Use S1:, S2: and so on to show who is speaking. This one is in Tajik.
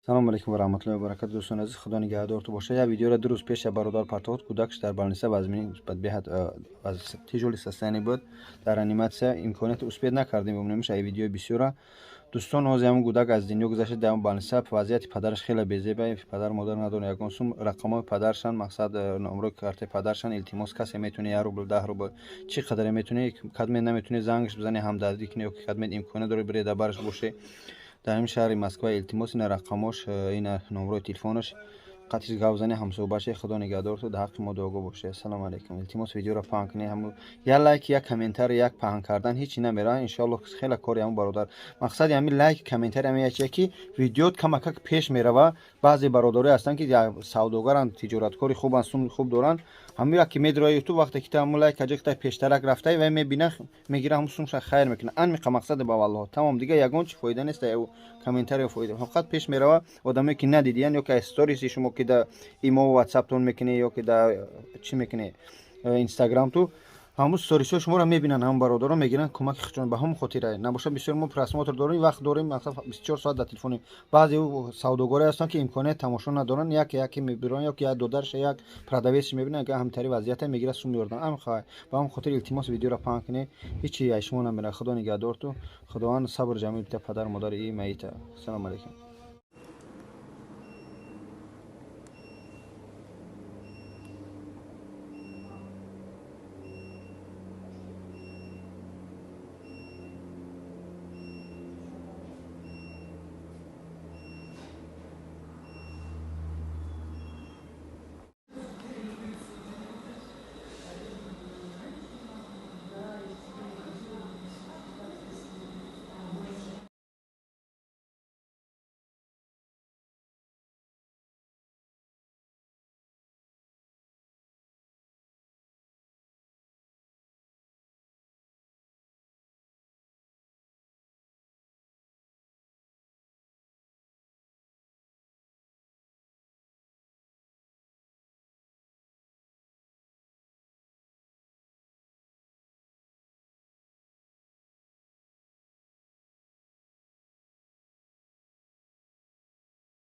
S1: Салому алейкум ва раҳматуллоҳи ва баракату, дӯстони азиз, худо нигаҳдорту боша. Як видеоро 2 рӯз пеш як бародар партохт. Кӯдакш дар больница вазмини беҳад тяжёлый состояние буд, дар реанимация. Имконияти успеть накардем бимонемш ай видеои бисёра. Дӯстон, ҳозир ҳамун кӯдак аз дунё гузашта дар больница. Вазъияти падараш хеле безеба, падар модар надорад ягон сум. Рақамҳои падаршан, мақсад, номрои картаи падаршан. Илтимос, касе метавоне 1 рубл, 10 рубл, чӣ қадаре метавоне, кадме наметавоне, зангаш бизане, ҳамдардӣ куне, ё ки кадме имконият доред, бире дар бараш боше дар ҳамин шаҳри Москва. Илтимос, ина рақамош, ина номрои телефонаш, қатиш гап зани, ҳамсӯҳбат шед. Худо нигаҳдорту, дар ҳаққи мо дуогӯ бошед. Ассалому алайкум. Илтимос, видеоро паҳн кунед. Ҳамун як лайк, як комментарий, як паҳн кардан ҳечи намера. Иншоалло, хеле кори ҳамун бародар. Мақсади ҳамин лайк, комментарий ҳамин яче ки видеот камакак пеш мерава. Баъзе бародарое ҳастанд, ки савдогаранд, тиҷораткори хубанд, сум хуб доранд. Ҳамун як ки медроя Ютуб, вақте ки ту ҳамун лайк аҷа пештарак рафтай, вай мебина, мегира, ҳамун сумша хайр мекуна. Анмиқа мақсади ба валлоҳ тамом. Дига ягон чи фоида нест, комментарио фоида фақат пеш мерава. Одамое ки надидиян ё ки аз сториси шумо, ки да имо, ватсаптон мекунӣ ё ки да чӣ мекунӣ, инстаграмту, ҳамун сторисҳои шуморо мебинанд, ҳамун бародарон мегиранд, кӯмаки худшон. Ба ҳамон хотира набошад, бисёр мо просмотр дорем, вақт дорем, масалан, 24 соат дар телефонем. Баъзе савдогаре ҳастанд, ки имконияти тамошо надоранд. Яке яке мебиранд ё ки як додарша, як продавецш мебинанд, агар ҳамтари вазъията мегирад, сум меордан. Ба ҳамон хотир, илтимос, видеоро паҳн кунед, ҳечи аз шумо намерад. Худо нигаҳдорту, худованд сабр ҷамил бита падару модари и маита. Ассалому алайкум.